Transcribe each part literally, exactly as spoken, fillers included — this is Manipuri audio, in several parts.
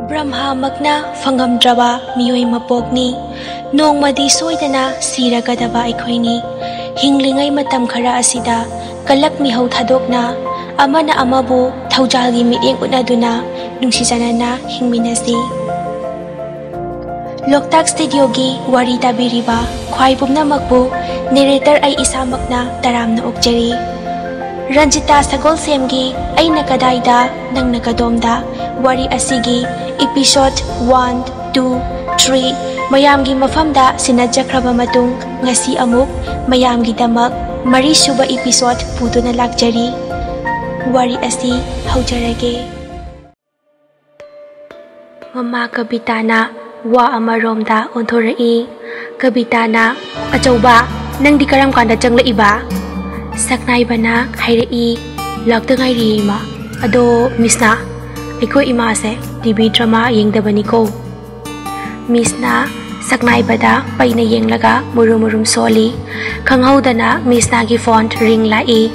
ꯕ꯭ꯔꯍꯃꯃꯛꯅ ꯐꯪꯉꯝꯗ꯭ꯔꯕ ꯃꯤꯑꯣꯏ ꯃꯄꯣꯛꯅꯤ꯫ ꯅꯣꯡꯃꯗꯤ ꯁꯣꯏꯗꯅ ꯁꯤꯔꯒꯗꯕ ꯑꯩꯈꯣꯏꯅꯤ꯫ ꯍꯤꯡꯂꯤꯉꯩ ꯃꯇꯝ ꯈꯔ ꯑꯁꯤꯗ ꯀꯂꯛ ꯃꯤꯍꯧ ꯊꯥꯗꯣꯛꯅ ꯑꯃꯅ ꯑꯃꯕꯨ ꯊꯧꯖꯥꯜꯒꯤ ꯃꯤꯠꯌꯦꯡ ꯎꯠꯅꯗꯨꯅ ꯅꯨꯡꯁꯤ ꯆꯥꯟꯅꯅ ꯍꯤꯡꯃꯤꯟꯅꯁꯤ꯫ ꯂꯣꯛꯇꯥꯛ ꯁ꯭ꯇꯨꯗꯤꯑꯣꯒꯤ ꯋꯥꯔꯤ ꯇꯥꯕꯤꯔꯤꯕ ꯈ꯭ꯋꯥꯏ ꯄꯨꯝꯅꯃꯛꯄꯨ ꯅꯦꯔꯦꯇꯔ ꯑꯩ ꯏꯁꯥꯃꯛꯅ ꯇꯔꯥꯝꯅ ꯑꯣꯛꯆꯔꯤ꯫ ꯔꯟꯖꯤꯇꯥ ꯁꯒꯣꯜꯁꯦꯝꯒꯤ ꯑꯩꯅ ꯀꯗꯥꯏꯗ ꯅꯪꯅ ꯀꯗꯣꯝꯗ ꯋꯥꯔꯤ ꯑꯁꯤꯒꯤ ꯏꯄꯤꯁꯣꯗ ꯋꯥꯟ, ꯇꯨ, ꯊ꯭ꯔꯤ ꯃꯌꯥꯝꯒꯤ ꯃꯐꯝꯗ ꯁꯤꯟꯅꯖꯈ꯭ꯔꯕ ꯃꯇꯨꯡ, ꯉꯁꯤ ꯑꯃꯨꯛ ꯃꯌꯥꯝꯒꯤꯗꯃꯛ ꯃꯔꯤꯁꯨꯕ ꯏꯄꯤꯁꯣꯗ ꯄꯨꯗꯨꯅ ꯂꯥꯛꯆꯔꯤ꯫ ꯋꯥꯔꯤ ꯑꯁꯤ ꯍꯧꯖꯔꯒꯦ꯫ ꯃꯃꯥ ꯀꯕꯤꯇꯥꯅ ꯋꯥ ꯑꯃꯔꯣꯝꯗ ꯑꯣꯟꯊꯣꯔꯛꯏ꯫ ꯀꯕꯤꯇꯥꯅ, "ꯑꯆꯧꯕ, ꯅꯪꯗꯤ ꯀꯔꯝ ꯀꯥꯟꯗ ꯆꯪꯂꯛꯏꯕ?" ꯁꯛꯅꯥꯏꯕꯅ ꯍꯥꯏꯔꯛꯏ, "ꯂꯥꯛꯇ ꯉꯥꯏꯔꯤꯌꯦ, ꯏꯃꯥ꯫ ꯑꯗꯣ ꯃꯤꯁꯅꯥ, ꯑꯩꯈꯣꯏ ꯏꯃꯥꯁꯦ ꯇꯤ ꯚꯤ ꯗ꯭ꯔꯃꯥ ꯌꯦꯡꯗꯕꯅꯤꯀꯣ꯫" ꯃꯤꯁꯅꯥ ꯁꯛꯅꯥꯏꯕꯗ ꯄꯩꯅ ꯌꯦꯡꯂꯒ ꯃꯨꯔꯨꯝ ꯃꯨꯔꯨꯝ ꯁꯣꯜꯂꯤ꯫ ꯈꯪꯍꯧꯗꯅ ꯃꯤꯁꯅꯥꯒꯤ ꯐꯣꯟ ꯔꯤꯡ ꯂꯥꯛꯏ꯫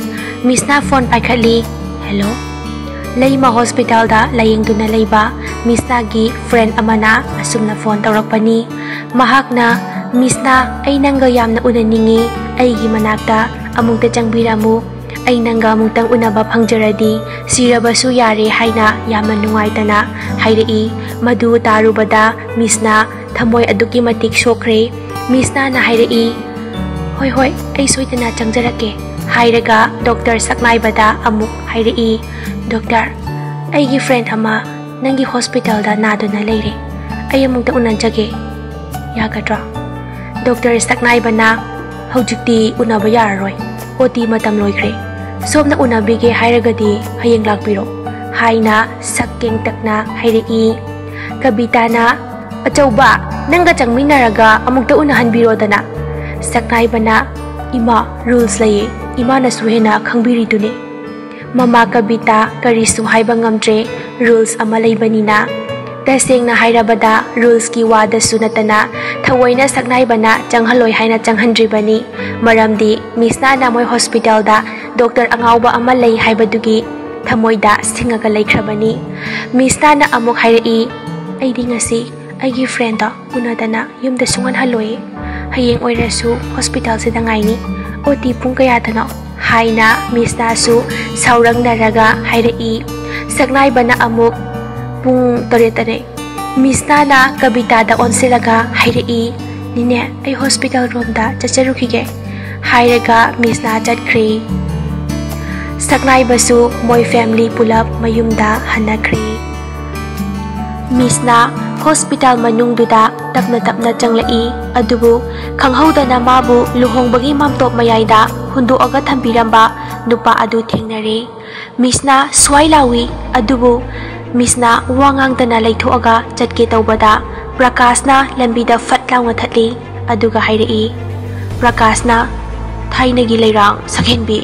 ꯃꯤꯁꯅꯥ ꯐꯣꯟ ꯄꯥꯏꯈꯠꯂꯤ꯫ "ꯍꯦꯜꯂꯣ?" ꯂꯩꯃ ꯍꯣꯁꯄꯤꯇꯥꯜꯗ ꯂꯥꯌꯦꯡꯗꯨꯅ ꯂꯩꯕ ꯃꯤꯁꯅꯥꯒꯤ ꯐ꯭ꯔꯦꯟ ꯑꯃꯅ ꯑꯁꯨꯝꯅ ꯐꯣꯟ ꯇꯧꯔꯛꯄꯅꯤ꯫ ꯃꯍꯥꯛꯅ, "ꯃꯤꯁꯅꯥ, ꯑꯩ ꯅꯪꯒ ꯌꯥꯝꯅ ꯎꯅꯅꯤꯡꯏ꯫ ꯑꯩꯒꯤ ꯃꯅꯥꯛꯇ ꯑꯃꯨꯛꯇ ꯆꯪꯕꯤꯔꯝꯃꯨ꯫ ꯑꯩ ꯅꯪꯒ ꯑꯃꯨꯛꯇꯪ ꯎꯅꯕ ꯐꯪꯖꯔꯗꯤ ꯁꯤꯔꯕꯁꯨ ꯌꯥꯔꯦ" ꯍꯥꯏꯅ ꯌꯥꯝꯅ ꯅꯨꯡꯉꯥꯏꯇꯅ ꯍꯥꯏꯔꯛꯏ꯫ ꯃꯗꯨ ꯇꯥꯔꯨꯕꯗ ꯃꯤꯁꯅꯥ ꯊꯃꯣꯏ ꯑꯗꯨꯛꯀꯤ ꯃꯇꯤꯛ ꯁꯣꯛꯈ꯭ꯔꯦ꯫ ꯃꯤꯁꯅꯥꯅ ꯍꯥꯏꯔꯛꯏ, "ꯍꯣꯏ, ꯍꯣꯏ, ꯑꯩ ꯁꯣꯏꯗꯅ ꯆꯪꯖꯔꯛꯀꯦ" ꯍꯥꯏꯔꯒ ꯗꯣꯛꯇꯔ ꯁꯛꯅꯥꯏꯕꯗ ꯑꯃꯨꯛ ꯍꯥꯏꯔꯛꯏ, "ꯗꯣꯛꯇꯔ, ꯑꯩꯒꯤ ꯐ꯭ꯔꯦꯟ ꯑꯃ ꯅꯪꯒꯤ ꯍꯣꯁꯄꯤꯇꯥꯜꯗ ꯅꯥꯗꯨꯅ ꯂꯩꯔꯦ꯫ ꯑꯩ ꯑꯃꯨꯛꯇ ꯎꯅꯖꯒꯦ꯫ ꯌꯥꯒꯗ꯭ꯔꯣ?" ꯗꯣꯛꯇꯔ ꯁꯛꯅꯥꯏꯕꯅ, "ꯍꯧꯖꯤꯛꯇꯤ ꯎꯅꯕ ꯌꯥꯔꯔꯣꯏ꯫ ꯑꯣ ꯇꯤ ꯃꯇꯝ ꯂꯣꯏꯈ꯭ꯔꯦ꯫ ꯁꯣꯝꯅ ꯎꯅꯕꯤꯒꯦ ꯍꯥꯏꯔꯒꯗꯤ ꯍꯌꯦꯡ ꯂꯥꯛꯄꯤꯔꯣ" ꯍꯥꯏꯅ ꯁꯛ ꯀꯦꯡꯇꯛꯅ ꯍꯥꯏꯔꯛꯏ꯫ ꯀꯕꯤꯇꯥꯅ, "ꯑꯆꯧꯕ, ꯅꯪꯒ ꯆꯪꯃꯤꯟꯅꯔꯒ ꯑꯃꯨꯛꯇ ꯎꯅꯍꯟꯕꯤꯔꯣꯗꯅ꯫" ꯁꯛꯅꯥꯏꯕꯅ, "ꯏꯃꯥ, ꯔꯨꯜꯁ ꯂꯩꯌꯦ꯫ ꯏꯃꯥꯅꯁꯨ ꯍꯦꯟꯅ ꯈꯪꯕꯤꯔꯤꯗꯨꯅꯤ꯫" ꯃꯃꯥ ꯀꯕꯤꯇꯥ ꯀꯔꯤꯁꯨ ꯍꯥꯏꯕ ꯉꯝꯗ꯭ꯔꯦ, ꯔꯨꯜꯁ ꯑꯃ ꯂꯩꯕꯅꯤꯅ꯫ ꯇꯁꯦꯡꯅ ꯍꯥꯏꯔꯕꯗ ꯔꯨꯜꯁꯀꯤ ꯋꯥꯗꯁꯨ ꯅꯠꯇꯅ ꯊꯑꯣꯏꯅ ꯁꯛꯅꯥꯏꯕꯅ ꯆꯪꯍꯜꯂꯣꯏ ꯍꯥꯏꯅ ꯆꯪꯍꯟꯗ꯭ꯔꯤꯕꯅꯤ꯫ ꯃꯔꯝꯗꯤ ꯃꯤꯁꯅꯥꯅ ꯃꯣꯏ ꯍꯣꯁꯄꯤꯇꯥꯜꯗ ꯗꯣꯛꯇꯔ ꯑꯉꯥꯎꯕ ꯑꯃ ꯂꯩ ꯍꯥꯏꯕꯗꯨꯒꯤ ꯊꯃꯣꯏꯗ ꯁꯤꯡꯉꯒ ꯂꯩꯈ꯭ꯔꯕꯅꯤ꯫ ꯃꯤꯁꯅꯥꯅ ꯑꯃꯨꯛ ꯍꯥꯏꯔꯛꯏ, "ꯑꯩꯗꯤ ꯉꯁꯤ ꯑꯩꯒꯤ friendꯗꯣ ꯎꯅꯗꯅ ꯌꯨꯝꯗ ꯁꯨꯡꯍꯟ ꯍꯜꯂꯣꯏ꯫ ꯍꯌꯦꯡ ꯑꯣꯏꯔꯁꯨ hospitalꯁꯤꯗ ꯉꯥꯏꯅꯤ꯫ OT ꯄꯨꯡ ꯀꯌꯥꯗꯅꯣ?" ꯍꯥꯏꯅ ꯃꯤꯁꯅꯥꯁꯨ ꯁꯥꯎꯔꯪꯅꯔꯒ ꯍꯥꯏꯔꯛꯏ꯫ ꯁꯛꯅꯥꯏꯕꯅ ꯑꯃꯨꯛ ꯄꯨꯡ ꯇꯔꯦꯠꯇꯅꯦ꯫ ꯃꯤꯁꯅꯥꯅ ꯀꯕꯤꯇꯥꯗ ꯑꯣꯟꯁꯤꯜꯂꯒ ꯍꯥꯏꯔꯛꯏ, "ꯅꯤꯅꯦ, ꯑꯩ hospital ꯔꯣꯝꯗ ꯆꯠꯆꯔꯨꯈꯤꯒꯦ" ꯍꯥꯏꯔꯒ ꯃꯤꯁꯅꯥ ꯆꯠꯈ꯭ꯔꯦ꯫ ꯁꯛꯅꯥꯏꯕꯁꯨ ꯃꯣꯏ family ꯄꯨꯂꯞ ꯃꯌꯨꯝꯗ ꯍꯟꯅꯈ꯭ꯔꯦ꯫ ꯃꯤꯁꯅꯥ hospital ꯃꯅꯨꯡꯗꯨꯗ ꯇꯞꯅ ꯇꯞꯅ ꯆꯪꯂꯛꯏ, ꯑꯗꯨꯕꯨ ꯈꯪꯍꯧꯗꯅ ꯃꯥꯕꯨ ꯂꯨꯍꯣꯡꯕꯒꯤ ꯃꯥꯝꯇꯣꯞ ꯃꯌꯥꯏꯗ ꯍꯨꯟꯗꯣꯛꯑꯒ ꯊꯝꯕꯤꯔꯝꯕ ꯅꯨꯄꯥ ꯑꯗꯨ ꯊꯦꯡꯅꯔꯦ꯫ ꯃꯤꯁꯅꯥ ꯁ꯭ꯋꯥꯏ ꯂꯥꯎꯏ, ꯑꯗꯨꯕꯨ ꯃꯤꯁꯅꯥ ꯋꯥ ꯉꯥꯡꯗꯅ ꯂꯩꯊꯣꯛꯑꯒ ꯆꯠꯀꯦ ꯇꯧꯕꯗ ꯄ꯭ꯔꯀꯥꯁꯅ ꯂꯝꯕꯤꯗ ꯐꯠ ꯂꯥꯎꯅ ꯊꯠꯂꯤ, ꯑꯗꯨꯒ ꯍꯥꯏꯔꯛꯏ, ꯄ꯭ꯔꯀꯥꯁꯅ, "ꯊꯥꯏꯅꯒꯤ ꯂꯩꯔꯥꯡ ꯁꯛꯍꯦꯟꯕꯤ,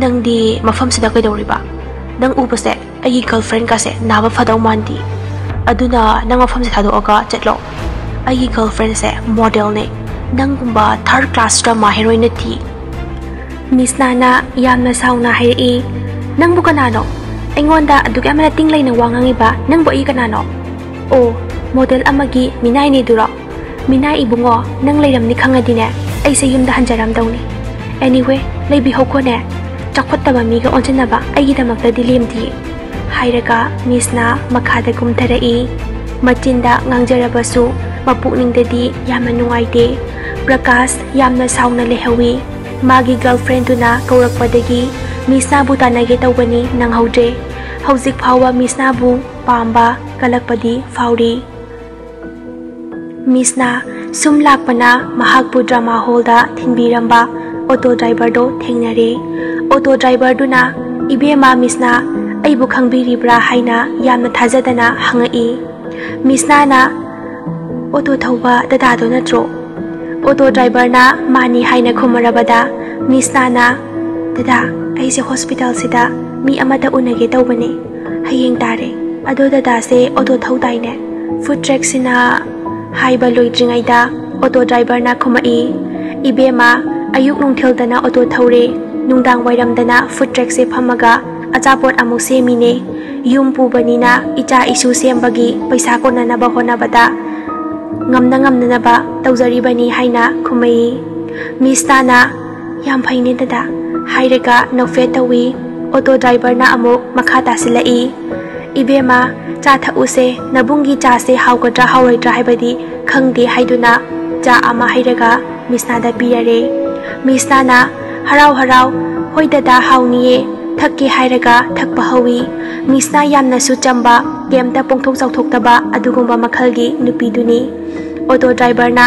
ꯅꯪꯗꯤ ꯃꯐꯝꯁꯤꯗ ꯀꯩꯗꯧꯔꯤꯕ? ꯅꯪ ꯎꯕꯁꯦ ꯑꯩꯒꯤ girlfriendꯀꯥꯁꯦ ꯅꯥꯕ ꯐꯗꯧ ꯃꯥꯟꯗꯦ꯫ ꯑꯗꯨꯅ ꯅꯪ ꯃꯐꯝꯁꯦ ꯊꯥꯗꯣꯛꯑꯒ ꯆꯠꯂꯣ꯫ ꯑꯩꯒꯤ girlfriendꯁꯦ modelꯅꯦ꯫ ꯅꯪꯒꯨꯝꯕ third class drama heroine ꯅꯠꯇꯦ꯫" ꯃꯤꯁꯅꯥꯅ ꯌꯥꯝꯅ ꯁꯥꯎꯅ ꯍꯥꯏꯔꯛꯏ, "ꯅꯪꯕꯨ ꯀꯅꯥꯅꯣ? ꯑꯩꯉꯣꯟꯗ ꯑꯗꯨꯛ ꯌꯥꯝꯅ ꯇꯤꯡ ꯂꯩꯅ ꯋꯥ ꯉꯥꯡꯉꯤꯕ ꯅꯪꯕꯨ ꯑꯩ ꯀꯅꯥꯅꯣ?" "ꯑꯣ, model ꯑꯃꯒꯤ ꯃꯤꯅꯥꯏꯅꯦꯗꯨꯔꯣ? ꯃꯤꯅꯥꯏ ꯏꯕꯨꯡꯉꯣ, ꯅꯪ ꯂꯩꯔꯝꯅꯤ ꯈꯪꯉꯗꯤꯅꯦ, ꯑꯩꯁꯦ ꯌꯨꯝꯗ ꯍꯟꯖꯔꯝꯗꯧꯅꯤ꯫ Anyway, ꯂꯩꯕꯤꯍꯧꯈꯣꯅꯦ, ꯆꯥꯎꯈꯠꯇꯕ ꯃꯤꯒ ꯑꯣꯟꯁꯤꯟꯅꯕ ꯑꯩꯒꯤꯗꯃꯛꯇꯗꯤ ꯂꯦꯝꯗꯤꯌꯦ" ꯍꯥꯏꯔꯒ ꯃꯤꯁꯅꯥ ꯃꯈꯥꯗ ꯀꯨꯝꯊꯔꯛꯏ꯫ ꯃꯆꯤꯟꯗ ꯉꯥꯡꯖꯔꯕꯁꯨ ꯃꯄꯨꯛꯅꯤꯡꯗꯗꯤ ꯌꯥꯝꯅ ꯅꯨꯡꯉꯥꯏꯇꯦ꯫ ꯄ꯭ꯔꯀꯥꯁ ꯌꯥꯝꯅ ꯁꯥꯎꯅ ꯂꯩꯍꯧꯏ꯫ ꯃꯥꯒꯤ girlfriendꯗꯨꯅ ꯀꯧꯔꯛꯄꯗꯒꯤ ꯃꯤꯁꯅꯥꯕꯨ ꯇꯥꯟꯅꯒꯦ ꯇꯧꯕꯅꯤ, ꯅꯪꯍꯧꯗ꯭ꯔꯦ꯫ ꯍꯧꯖꯤꯛ ꯐꯥꯎꯕ ꯃꯤꯁꯅꯥꯕꯨ ꯄꯥꯝꯕ ꯀꯜꯂꯛꯄꯗꯤ ꯐꯥꯎꯔꯤ꯫ ꯃꯤꯁꯅꯥ ꯁꯨꯝ ꯂꯥꯛꯄꯅ ꯃꯍꯥꯛꯄꯨ drama hallꯗ ꯊꯤꯟꯕꯤꯔꯝꯕ auto driverꯗꯣ ꯊꯦꯡꯅꯔꯦ꯫ Auto driverꯗꯨꯅ, "ꯏꯕꯦꯝꯃ ꯃꯤꯁꯅꯥ, ꯑꯩꯕꯨ ꯈꯪꯕꯤꯔꯤꯕ꯭ꯔꯥ?" ꯍꯥꯏꯅ ꯌꯥꯝꯅ ꯊꯥꯖꯗꯅ ꯍꯪꯉꯛꯏ꯫ ꯃꯤꯁꯅꯥꯅ, "ꯑꯣꯇꯣ ꯊꯧꯕ ꯗꯗꯥꯗꯣ ꯅꯠꯇ꯭ꯔꯣ?" ꯑꯣꯇꯣ ꯗ꯭ꯔꯥꯏꯚꯔꯅ ꯃꯥꯅꯤ ꯍꯥꯏꯅ ꯈꯨꯝꯃꯔꯕꯗ, ꯃꯤꯁꯅꯥꯅ, "ꯗꯗꯥ, ꯑꯩꯁꯦ ꯍꯣꯁꯄꯤꯇꯥꯜꯁꯤꯗ ꯃꯤ ꯑꯃꯇ ꯎꯅꯒꯦ ꯇꯧꯕꯅꯦ꯫ ꯍꯌꯦꯡ ꯇꯥꯔꯦ꯫ ꯑꯗꯣ ꯗꯗꯥꯁꯦ ꯑꯣꯇꯣ ꯊꯧꯗꯥꯏꯅꯦ? ꯐꯨꯗ ꯇ꯭ꯔꯦꯛꯁꯤꯅ" ꯍꯥꯏꯕ ꯂꯣꯏꯗ꯭ꯔꯤꯉꯩꯗ ꯑꯣꯇꯣ ꯗ꯭ꯔꯥꯏꯚꯔꯅ ꯈꯨꯝꯃꯛꯏ, "ꯏꯕꯦꯝꯃ, ꯑꯌꯨꯛ ꯅꯨꯡꯊꯤꯜꯗꯅ ꯑꯣꯇꯣ ꯊꯧꯔꯦ, ꯅꯨꯡꯗꯥꯡ ꯋꯥꯏꯔꯝꯗꯅ ꯐꯨꯗ ꯇ꯭ꯔꯦꯛꯁꯦ ꯐꯝꯃꯒ ꯑꯆꯥꯄꯣꯠ ꯑꯃꯨꯛ ꯁꯦꯝꯃꯤꯅꯦ꯫ ꯌꯨꯝ ꯄꯨꯕꯅꯤꯅ ꯏꯆꯥ ꯏꯁꯨ ꯁꯦꯝꯕꯒꯤ ꯄꯩꯁꯥ ꯀꯣꯟꯅꯅꯕ ꯍꯣꯠꯅꯕꯗ ꯉꯝꯅ ꯉꯝꯅꯅꯕ ꯇꯧꯖꯔꯤꯕꯅꯤ" ꯍꯥꯏꯅ ꯈꯨꯝꯃꯛꯏ꯫ ꯃꯤꯁꯅꯥꯅ "ꯌꯥꯝ ꯐꯩꯅꯦ ꯗꯗꯥ" ꯍꯥꯏꯔꯒ ꯅꯣꯛꯐꯦꯠ ꯇꯧꯏ꯫ ꯑꯣꯇꯣ ꯗ꯭ꯔꯥꯏꯚꯔꯅ ꯑꯃꯨꯛ ꯃꯈꯥ ꯇꯥꯁꯤꯜꯂꯛꯏ, "ꯏꯕꯦꯝꯃ, ꯆꯥ ꯊꯛꯎꯁꯦ, ꯅꯕꯨꯡꯒꯤ ꯆꯥꯁꯦ ꯍꯥꯎꯒꯗ꯭ꯔꯥ ꯍꯥꯎꯔꯣꯏꯗ꯭ꯔꯥ ꯍꯥꯏꯕꯗꯤ ꯈꯪꯗꯦ" ꯍꯥꯏꯗꯨꯅ ꯆꯥ ꯑꯃ ꯍꯩꯔꯒ ꯃꯤꯁꯅꯥꯗ ꯄꯤꯔꯔꯦ꯫ ꯃꯤꯁꯅꯥꯅ ꯍꯔꯥꯎ ꯍꯔꯥꯎ "ꯍꯣꯏ ꯗꯗꯥ, ꯍꯥꯎꯅꯤꯌꯦ, ꯊꯛꯀꯦ" ꯍꯥꯏꯔꯒ ꯊꯛꯄ ꯍꯧꯏ꯫ ꯃꯤꯁꯅꯥ ꯌꯥꯝꯅꯁꯨ ꯆꯝꯕ, ꯀꯩꯝꯇ ꯄꯣꯡꯊꯣꯛ ꯆꯥꯎꯊꯣꯛꯇꯕ ꯑꯗꯨꯒꯨꯝꯕ ꯃꯈꯜꯒꯤ ꯅꯨꯄꯤꯗꯨꯅꯤ꯫ ꯑꯣꯇꯣ ꯗ꯭ꯔꯥꯏꯚꯔꯅ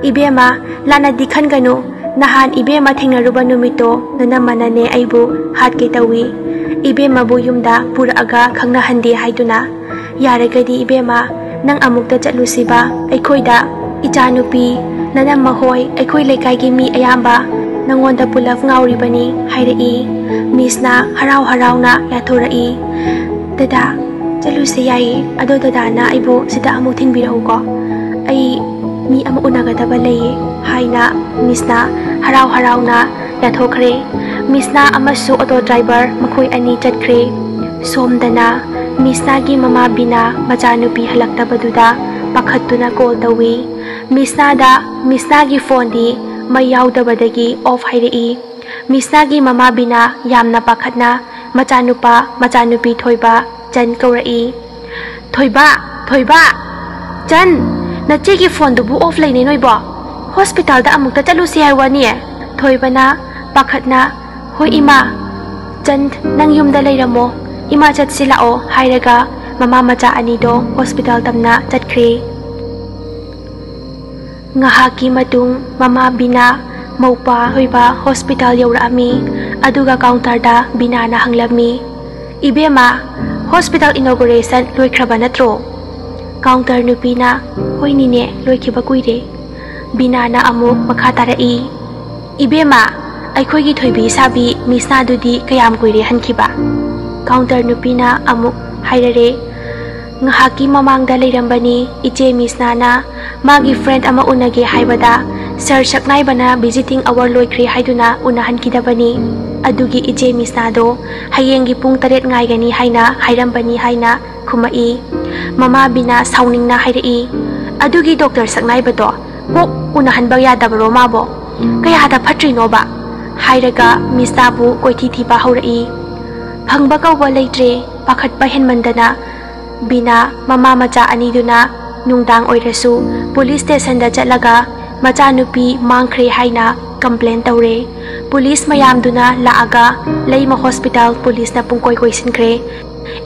"ꯏꯕꯦꯝꯃ, ꯂꯥꯟꯅꯗꯤ ꯈꯟꯒꯅꯨ, ꯅꯍꯥꯟ ꯏꯕꯦꯝꯃ ꯊꯦꯡꯅꯔꯨꯕ ꯅꯨꯃꯤꯠꯇꯣ ꯅꯅꯝꯃꯅꯅꯦ ꯑꯩꯕꯨ ꯍꯥꯠꯀꯦ ꯇꯧꯏ꯫ ꯏꯕꯦꯝꯃꯕꯨ ꯌꯨꯝꯗ ꯄꯨꯔꯛꯑꯒ ꯈꯪꯅꯍꯟꯗꯦ ꯍꯥꯏꯗꯨꯅ꯫ ꯌꯥꯔꯒꯗꯤ ꯏꯕꯦꯝꯃ, ꯅꯪ ꯑꯃꯨꯛꯇ ꯆꯠꯂꯨꯁꯤꯕ, ꯑꯩꯈꯣꯏꯗ ꯏꯆꯥꯅꯨꯄꯤ, ꯅꯅꯝꯃ ꯍꯣꯏ, ꯑꯩꯈꯣꯏ ꯂꯩꯀꯥꯏꯒꯤ ꯃꯤ ꯑꯌꯥꯝꯕ ꯅꯪꯉꯣꯟꯗ ꯄꯨꯂꯞ ꯉꯥꯎꯔꯤꯕꯅꯤ" ꯍꯥꯏꯔꯛꯏ꯫ ꯃꯤꯁꯅ ꯍꯔꯥꯎ ꯍꯔꯥꯎꯅ ꯌꯥꯊꯣꯔꯛꯏ꯫ "ꯗꯗꯥ, ꯆꯠꯂꯨꯁꯦ ꯌꯥꯏꯌꯦ, ꯑꯗꯣ ꯗꯗꯥꯅ ꯑꯩꯕꯨ ꯁꯤꯗ ꯑꯃꯨꯛ ꯊꯤꯟꯕꯤꯔꯛꯎꯀꯣ, ꯑꯩ ꯃꯤ ꯑꯃ ꯎꯅꯒꯗꯕ ꯂꯩꯌꯦ" ꯍꯥꯏꯅ ꯃꯤꯁꯅ ꯍꯔꯥꯎ ꯍꯔꯥꯎꯅ ꯌꯥꯊꯣꯛꯈ꯭ꯔꯦ꯫ ꯃꯤꯁꯅꯥ ꯑꯃꯁꯨ ꯑꯣꯇꯣ ꯗ꯭ꯔꯥꯏꯚꯔ ꯃꯈꯣꯏ ꯑꯅꯤ ꯆꯠꯈ꯭ꯔꯦ꯫ ꯁꯣꯝꯗꯅ ꯃꯤꯁꯅꯥꯒꯤ ꯃꯃꯥ ꯕꯤꯅꯥ ꯃꯆꯥꯅꯨꯄꯤ ꯍꯜꯂꯛꯇꯕꯗꯨꯗ ꯄꯥꯈꯠꯇꯨꯅ ꯀꯣꯜ ꯇꯧꯏ꯫ ꯃꯤꯁꯅꯥꯗ ꯃꯤꯁꯅꯥꯒꯤ ꯐꯣꯟꯗꯤ ꯃꯩ ꯌꯥꯎꯗꯕꯗꯒꯤ ꯑꯣꯐ ꯍꯥꯏꯔꯛꯏ꯫ ꯃꯤꯁꯅꯥꯒꯤ ꯃꯃꯥ ꯕꯤꯅꯥ ꯌꯥꯝꯅ ꯄꯥꯈꯠꯅ ꯃꯆꯥꯅꯨꯄꯥ ꯃꯆꯥꯅꯨꯄꯤ ꯊꯣꯏꯕ ꯆꯟ ꯀꯧꯔꯛꯏ꯫ "ꯊꯣꯏꯕ, ꯊꯣꯏꯕ, ꯆꯟ, ꯅꯆꯦꯒꯤ ꯐꯣꯟꯗꯨꯕꯨ ꯑꯣꯐ ꯂꯩꯅꯦ ꯅꯣꯏꯕꯣ? ꯍꯣꯁꯄꯤꯇꯥꯜꯗ ꯑꯃꯨꯛꯇ ꯆꯠꯂꯨꯁꯤ ꯍꯥꯏ ꯋꯥꯅꯤ?" ꯊꯣꯏꯕꯅ ꯄꯥꯈꯠꯅ, "ꯍꯣꯏ ꯏꯃꯥ, ꯆꯟ, ꯅꯪ ꯌꯨꯝꯗ ꯂꯩꯔꯝꯃꯣ, ꯏꯃꯥ ꯆꯠꯁꯤ ꯂꯥꯛꯑꯣ" ꯍꯥꯏꯔꯒ ꯃꯃꯥ ꯃꯆꯥ ꯑꯅꯤꯗꯣ ꯍꯣꯁꯄꯤꯇꯥꯜ ꯇꯝꯅ ꯆꯠꯈ꯭ꯔꯦ꯫ ꯉꯥꯏꯍꯥꯛꯀꯤ ꯃꯇꯨꯡ ꯃꯃꯥ ꯕꯤꯅꯥ ꯃꯧꯄꯥ ꯊꯣꯏꯕ ꯍꯣꯁꯄꯤꯇꯥꯜ ꯌꯧꯔꯛꯑꯝꯃꯤ꯫ ꯑꯗꯨꯒ ꯀꯥꯎꯟꯇꯔꯗ ꯕꯤꯅꯥꯅ ꯍꯪꯂꯝꯃꯤ, "ꯏꯕꯦꯝꯃ, ꯍꯣꯁꯄꯤꯇꯥꯜ ꯏꯅꯣꯒꯨꯔꯦꯁꯟ ꯂꯣꯏꯈ꯭ꯔꯕ ꯅꯠꯇ꯭ꯔꯣ?" ꯀꯥꯎꯟꯇꯔ ꯅꯨꯄꯤꯅ, "ꯍꯣꯏ ꯅꯤꯅꯦ, ꯂꯣꯏꯈꯤꯕ ꯀꯨꯏꯔꯦ"꯫ ꯕꯤꯅꯥꯅ ꯑꯃꯨꯛ ꯃꯈꯥ ꯇꯥꯔꯛꯏ, "ꯏꯕꯦꯝꯃ, ꯑꯩꯈꯣꯏꯒꯤ ꯊꯣꯏꯕꯤ ꯁꯥꯕꯤ ꯃꯤꯁꯅꯥꯗꯨꯗꯤ ꯀꯌꯥꯝ ꯀꯨꯏꯔꯦ ꯍꯟꯈꯤꯕ?" ꯀꯥꯎꯟꯇꯔ ꯅꯨꯄꯤꯅ ꯑꯃꯨꯛ ꯍꯥꯏꯔꯔꯦ, "ꯉꯥꯏꯍꯥꯛꯀꯤ ꯃꯃꯥꯡꯗ ꯂꯩꯔꯝꯕꯅꯤ꯫ ꯏꯆꯦ ꯃꯤꯁꯅꯥꯅ ꯃꯥꯒꯤ ꯐ꯭ꯔꯦꯟ ꯑꯃ ꯎꯅꯒꯦ ꯍꯥꯏꯕꯗ "Sir ꯁꯛꯅꯥꯏꯕꯅ visiting hour ꯂꯣꯏꯈ꯭ꯔꯦ ꯍꯥꯏꯗꯨꯅ ꯎꯅꯍꯟꯈꯤꯗꯕꯅꯤ꯫ ꯑꯗꯨꯒꯤ ꯏꯆꯦ ꯃꯤꯁꯅꯥꯗꯣ ꯍꯌꯦꯡꯒꯤ ꯄꯨꯡ ꯇꯔꯦꯠ ꯉꯥꯏꯒꯅꯤ ꯍꯥꯏꯅ ꯍꯥꯏꯔꯝꯕꯅꯤ" ꯍꯥꯏꯅ ꯈꯨꯝꯃꯛꯏ꯫ ꯃꯃꯥ ꯕꯤꯅꯥ ꯁꯥꯎꯅꯤꯡꯅ ꯍꯥꯏꯔꯛꯏ, "ꯑꯗꯨꯒꯤ ꯗꯣꯛꯇꯔ ꯁꯛꯅꯥꯏꯕꯗꯣ ꯀꯣꯛ ꯎꯅꯍꯟꯕ ꯌꯥꯗꯕꯔꯣ ꯃꯥꯕꯣ? ꯀꯌꯥꯗ ꯐꯠꯇ꯭ꯔꯤꯅꯣꯕ?" ꯍꯥꯏꯔꯒ ꯃꯤꯁꯅꯥꯕꯨ ꯀꯣꯏꯊꯤ ꯊꯤꯕ ꯍꯧꯔꯛꯏ꯫ ꯐꯪꯕ ꯀꯧꯕ ꯂꯩꯇ꯭ꯔꯦ꯫ ꯄꯥꯈꯠꯄ ꯍꯦꯟꯃꯟꯗꯅ ꯕꯤꯅꯥ ꯃꯃꯥ ꯃꯆꯥ ꯑꯅꯤꯗꯨꯅ ꯅꯨꯡꯗꯥꯡ ꯑꯣꯏꯔꯁꯨ ꯄꯨꯂꯤꯁ ꯁ꯭ꯇꯦꯁꯟꯗ ꯆꯠꯂꯒ ꯃꯆꯥꯅꯨꯄꯤ ꯃꯥꯡꯈ꯭ꯔꯦ ꯍꯥꯏꯅ ꯀꯝꯄ꯭ꯂꯦꯟ ꯇꯧꯔꯦ꯫ ꯄꯨꯂꯤꯁ ꯃꯌꯥꯝꯗꯨꯅ ꯂꯥꯛꯑꯒ ꯂꯩꯃ ꯍꯣꯁꯄꯤꯇꯥꯜ ꯄꯨꯂꯤꯁꯅ ꯄꯨꯡꯀꯣꯏ ꯀꯣꯏꯁꯤꯟꯈ꯭ꯔꯦ꯫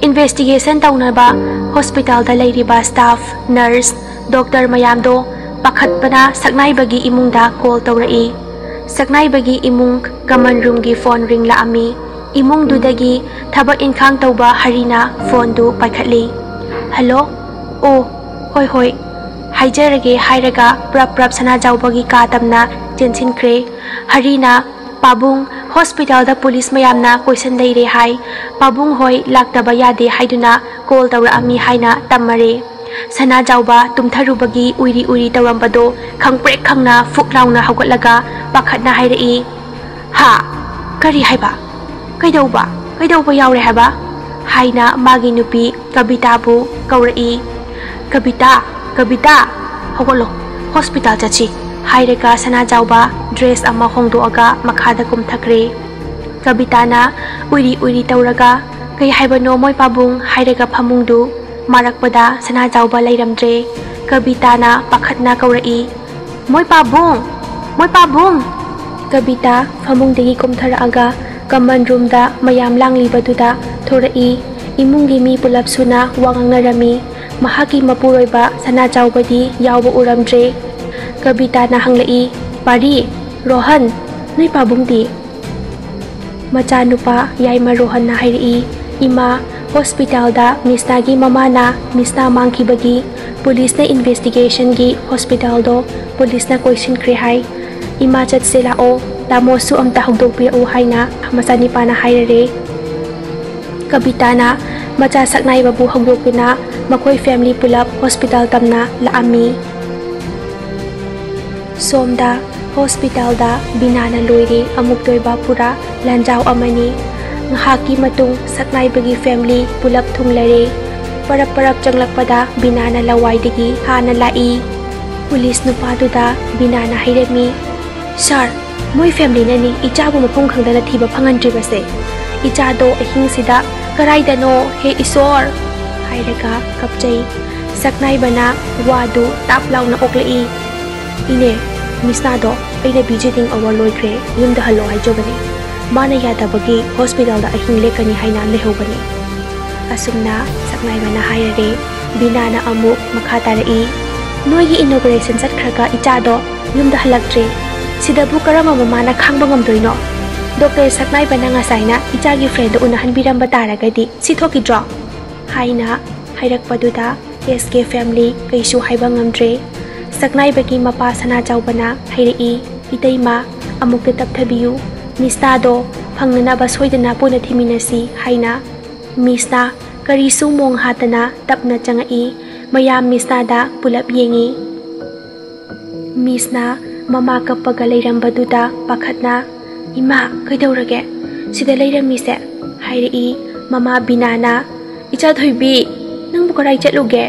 ꯏꯟꯚꯦꯁꯇꯤꯒꯦꯁꯟ ꯇꯧꯅꯕ ꯍꯣꯁꯄꯤꯇꯥꯜꯗ ꯂꯩꯔꯤꯕ ꯁ꯭ꯇꯥꯐ, ꯅꯔꯁ, ꯗꯣꯛꯇꯔ ꯃꯌꯥꯝꯗꯣ ꯄꯥꯈꯠꯄꯅ ꯁꯛꯅꯥꯏꯕꯒꯤ ꯏꯃꯨꯡꯗ ꯀꯣꯜ ꯇꯧꯔꯛꯏ꯫ ꯁꯛꯅꯥꯏꯕꯒꯤ ꯏꯃꯨꯡ ꯀꯃꯟ ꯔꯨꯝꯒꯤ ꯐꯣꯟ ꯔꯤꯡ ꯂꯥꯛꯑꯝꯃꯤ꯫ ꯏꯃꯨꯡꯗꯨꯗꯒꯤ ꯊꯕꯛ ꯏꯟꯈꯥꯡ ꯇꯧꯕ ꯍꯔꯤꯅ ꯐꯣꯟꯗꯨ ꯄꯥꯏꯈꯠꯂꯤ꯫ "ꯍꯜꯂꯣ? ꯑꯣ, ꯍꯣꯏ, ꯍꯣꯏ, ꯍꯥꯏꯖꯔꯒꯦ" ꯍꯥꯏꯔꯒ ꯄ꯭ꯔꯞ ꯄ꯭ꯔꯞ ꯁꯅꯥꯖꯥꯎꯕꯒꯤ ꯀꯥ ꯇꯝꯅ ꯆꯦꯟꯁꯤꯟꯈ꯭ꯔꯦ꯫ ꯍꯔꯤꯅ, "ꯄꯥꯕꯨꯡ, ꯍꯣꯁꯄꯤꯇꯥꯜꯗ ꯄꯨꯂꯤꯁ ꯃꯌꯥꯝꯅ ꯀꯣꯏꯁꯟ ꯂꯩꯔꯦ ꯍꯥꯏ꯫ ꯄꯥꯕꯨꯡ ꯍꯣꯏ ꯂꯥꯛꯇꯕ ꯌꯥꯗꯦ ꯍꯥꯏꯗꯨꯅ ꯀꯣꯜ ꯇꯧꯔꯛꯑꯝꯃꯤ" ꯍꯥꯏꯅ ꯇꯝꯃꯔꯦ꯫ ꯁꯅꯥꯖꯥꯎꯕ ꯇꯨꯝꯊꯔꯨꯕꯒꯤ ꯎꯏꯔꯤ ꯎꯏꯔꯤ ꯇꯧꯔꯝꯕꯗꯣ ꯈꯪꯄ꯭ꯔꯦꯛ ꯈꯪꯅ ꯐꯨꯛ ꯂꯥꯎꯅ ꯍꯧꯒꯠꯂꯒ ꯄꯥꯈꯠꯅ ꯍꯥꯏꯔꯛꯏ, "ꯍꯥ? ꯀꯔꯤ ꯍꯥꯏꯕ? ꯀꯩꯗꯧꯕ? ꯀꯩꯗꯧꯕ ꯌꯥꯎꯔꯦ ꯍꯥꯏꯕ?" ꯍꯥꯏꯅ ꯃꯥꯒꯤ ꯅꯨꯄꯤ ꯀꯕꯤꯇꯥꯕꯨ ꯀꯧꯔꯛꯏ꯫ "ꯀꯕꯤꯇꯥ, ꯀꯕꯤꯇꯥ, ꯍꯧꯒꯠꯂꯣ, ꯍꯣꯁꯄꯤꯇꯥꯜ ꯆꯠꯁꯤ" ꯍꯥꯏꯔꯒ ꯁꯅꯥꯖꯥꯎꯕ ꯗ꯭ꯔꯦꯁ ꯑꯃ ꯍꯣꯡꯗꯣꯛꯑꯒ ꯃꯈꯥꯗ ꯀꯨꯝꯊꯈ꯭ꯔꯦ꯫ ꯀꯕꯤꯇꯥꯅ ꯎꯏꯔꯤ ꯎꯏꯔꯤ ꯇꯧꯔꯒ, "ꯀꯩ ꯍꯥꯏꯕꯅꯣ ꯃꯣꯏ ꯄꯥꯕꯨꯡ?" ꯍꯥꯏꯔꯒ ꯐꯃꯨꯡꯗꯨ ꯃꯥꯔꯛꯄꯗ ꯁꯅꯥꯖꯥꯎꯕ ꯂꯩꯔꯝꯗ꯭ꯔꯦ꯫ ꯀꯕꯤꯇꯥꯅ ꯄꯥꯈꯠꯅ ꯀꯧꯔꯛꯏ, "ꯃꯣꯏ ꯄꯥꯕꯨꯡ! ꯃꯣꯏ ꯄꯥꯕꯨꯡ!" ꯀꯕꯤꯇꯥ ꯐꯃꯨꯡꯗꯒꯤ ꯀꯨꯝꯊꯔꯛꯑꯒ ꯀꯃꯟ ꯔꯨꯝꯗ ꯃꯌꯥꯝ ꯂꯥꯡꯂꯤꯕꯗꯨꯗ ꯊꯣꯔꯛꯏ꯫ ꯏꯃꯨꯡꯒꯤ ꯃꯤ ꯄꯨꯂꯞ ꯁꯨꯅ ꯋꯥ ꯉꯥꯡꯅꯔꯝꯃꯤ꯫ ꯃꯍꯥꯛꯀꯤ ꯃꯄꯨꯔꯣꯏꯕ ꯁꯅꯥꯆꯥꯎꯕꯗꯤ ꯌꯥꯎꯕ ꯎꯔꯝꯗ꯭ꯔꯦ꯫ ꯀꯕꯤꯇꯥꯅ ꯍꯪꯂꯛꯏ, "ꯄꯥꯔꯤ, ꯔꯣꯍꯟ, ꯅꯣꯏ ꯄꯥꯕꯨꯡꯗꯤ?" ꯃꯆꯥꯅꯨꯄꯥ ꯌꯥꯏꯃ ꯔꯣꯍꯟꯅ ꯍꯥꯏꯔꯛꯏ, "ꯏꯃꯥ, ꯍꯣꯁꯄꯤꯇꯥꯜꯗ ꯃꯤꯁꯅꯥꯒꯤ ꯃꯃꯥꯅ ꯃꯤꯁꯅꯥ ꯃꯥꯡꯈꯤꯕꯒꯤ ꯄꯨꯂꯤꯁꯅ ꯏꯟꯚꯦꯁꯇꯤꯒꯦꯁꯟꯒꯤ ꯍꯣꯁꯄꯤꯇꯥꯜꯗꯣ ꯄꯨꯂꯤꯁꯅ ꯀꯣꯏꯁꯤꯟꯈ꯭ꯔꯦ ꯍꯥꯏ꯫ ꯏꯃꯥ, ꯆꯠꯁꯦ ꯂꯥꯛꯑꯣ, ꯇꯥꯃꯣꯁꯨ ꯑꯝꯇ ꯍꯧꯗꯣꯛꯄꯤꯔꯛꯎ" ꯍꯥꯏꯅ ꯃꯆꯥꯅꯤꯄꯥꯅ ꯍꯥꯏꯔꯔꯦ꯫ ꯀꯕꯤꯇꯥꯅ ꯃꯆꯥ ꯁꯛꯅꯥꯏꯕꯕꯨ ꯍꯧꯗꯣꯛꯇꯨꯅ ꯃꯈꯣꯏ ꯐꯦꯃꯤꯂꯤ ꯄꯨꯂꯞ ꯍꯣꯁꯄꯤꯇꯥꯜ ꯇꯝꯅ ꯂꯥꯛꯑꯝꯃꯤ꯫ ꯁꯣꯝꯗ ꯍꯣꯁꯄꯤꯇꯥꯜꯗ ꯕꯤꯅꯥꯅ ꯂꯣꯏꯔꯤ ꯑꯃꯨꯛꯇꯣꯏꯕ ꯄꯨꯔꯥ ꯂꯥꯟꯖꯥꯎ ꯑꯃꯅꯤ꯫ ꯉꯥꯏꯍꯥꯛꯀꯤ ꯃꯇꯨꯡ ꯁꯛꯅꯥꯏꯕꯒꯤ ꯐꯦꯃꯤꯂꯤ ꯄꯨꯂꯞ ꯊꯨꯡꯂꯔꯦ꯫ ꯄꯔꯞ ꯄꯔꯞ ꯆꯪꯂꯛꯄꯗ ꯕꯤꯅꯥꯅ ꯂꯋꯥꯏꯗꯒꯤ ꯍꯥꯟꯅ ꯂꯥꯛꯏ꯫ ꯄꯨꯂꯤꯁ ꯅꯨꯄꯥꯗꯨꯗ ꯕꯤꯅꯥꯅ ꯍꯥꯏꯔꯝꯃꯤ, "ꯁꯥꯔ, ꯃꯣꯏ ꯐꯦꯃꯤꯂꯤꯅꯅꯤ ꯏꯆꯥꯕꯨ ꯃꯐꯝ ꯈꯪꯗꯅ ꯊꯤꯕ ꯐꯪꯍꯟꯗ꯭ꯔꯤꯕꯁꯦ꯫ ꯏꯆꯥꯗꯣ ꯑꯍꯤꯡꯁꯤꯗ ꯀꯔꯥꯏꯗꯅꯣ, ꯍꯦ ꯏꯁꯣꯔ!" ꯍꯥꯏꯔꯒ ꯀꯞꯆꯩ꯫ ꯁꯛꯅꯥꯏꯕꯅ ꯋꯥꯗꯨ ꯇꯥꯞ ꯂꯥꯎꯅ ꯑꯣꯛꯂꯛꯏ꯫ "ꯏꯅꯦ, ꯃꯤꯁꯅꯥꯗꯣ ꯑꯩꯅ ꯚꯤꯖꯤꯇꯤꯡ ꯑꯋꯥꯔ ꯂꯣꯏꯈ꯭ꯔꯦ, ꯌꯨꯝꯗ ꯍꯜꯂꯣ ꯍꯥꯏꯖꯕꯅꯦ꯫ ꯃꯥꯅ ꯌꯥꯗꯕꯒꯤ ꯍꯣꯁꯄꯤꯇꯥꯜꯗ ꯑꯍꯤꯡ ꯂꯦꯛꯀꯅꯤ ꯍꯥꯏꯅ ꯂꯩꯍꯧꯕꯅꯦ꯫" ꯑꯁꯨꯝꯅ ꯁꯛꯅꯥꯏꯕꯅ ꯍꯥꯏꯔꯔꯦ꯫ ꯕꯤꯅꯥꯅ ꯑꯃꯨꯛ ꯃꯈꯥ ꯇꯥꯔꯛꯏ, "ꯅꯣꯏꯒꯤ ꯏꯅꯣꯒ꯭ꯔꯦꯁꯟ ꯆꯠꯈ꯭ꯔꯒ ꯏꯆꯥꯗꯣ ꯌꯨꯝꯗ ꯍꯜꯂꯛꯇ꯭ꯔꯦ꯫ ꯁꯤꯗꯕꯨ ꯀꯔꯝꯕ ꯃꯃꯥꯅ ꯈꯥꯡꯕ ꯉꯝꯗꯣꯏꯅꯣ? ꯗꯣꯛꯇꯔ ꯁꯛꯅꯥꯏꯕꯅ ꯉꯁꯥꯏꯅ ꯏꯆꯥꯒꯤ ꯐ꯭ꯔꯦꯟꯗ ꯎꯅꯍꯟꯕꯤꯔꯝꯕ ꯇꯥꯔꯒꯗꯤ ꯁꯤ ꯊꯣꯛꯈꯤꯗ꯭ꯔꯣ?" ꯍꯥꯏꯅ ꯍꯥꯏꯔꯛꯄꯗꯨꯗ ꯑꯦꯁ ꯀꯦ ꯐꯦꯃꯤꯂꯤ ꯀꯩꯁꯨ ꯍꯥꯏꯕ ꯉꯝꯗ꯭ꯔꯦ꯫ ꯁꯛꯅꯥꯏꯕꯒꯤ ꯃꯄꯥ ꯁꯅꯥꯆꯥꯎꯕꯅ ꯍꯥꯏꯔꯛꯏ, "ꯏꯇꯩꯃ, ꯑꯃꯨꯛꯇ ꯇꯞꯊꯕꯤꯌꯨ꯫ ꯃꯤꯁꯅꯥꯗꯣ ꯐꯪꯅꯅꯕ ꯁꯣꯏꯗꯅ ꯄꯨꯟꯅ ꯊꯤꯃꯤꯟꯅꯁꯤ" ꯍꯥꯏꯅ꯫ ꯃꯤꯁꯅꯥ ꯀꯔꯤꯁꯨ ꯃꯣꯡ ꯍꯥꯠꯇꯅ ꯇꯞꯅ ꯆꯪꯉꯛꯏ꯫ ꯃꯌꯥꯝ ꯃꯤꯁꯅꯥꯗ ꯄꯨꯂꯞ ꯌꯦꯡꯉꯤ꯫ ꯃꯤꯁꯅ ꯃꯃꯥ ꯀꯞꯄꯒ ꯂꯩꯔꯝꯕꯗꯨꯗ ꯄꯥꯈꯠꯅ, "ꯏꯃꯥ, ꯀꯩꯗꯧꯔꯒꯦ? ꯁꯤꯗ ꯂꯩꯔꯝꯃꯤꯁꯦ?" ꯍꯥꯏꯔꯛꯏ꯫ ꯃꯃꯥ ꯕꯤꯅꯥꯅ, "ꯏꯆꯥ ꯊꯣꯏꯕꯤ, ꯅꯪꯕꯨ ꯀꯔꯥꯏ ꯆꯠꯂꯨꯒꯦ?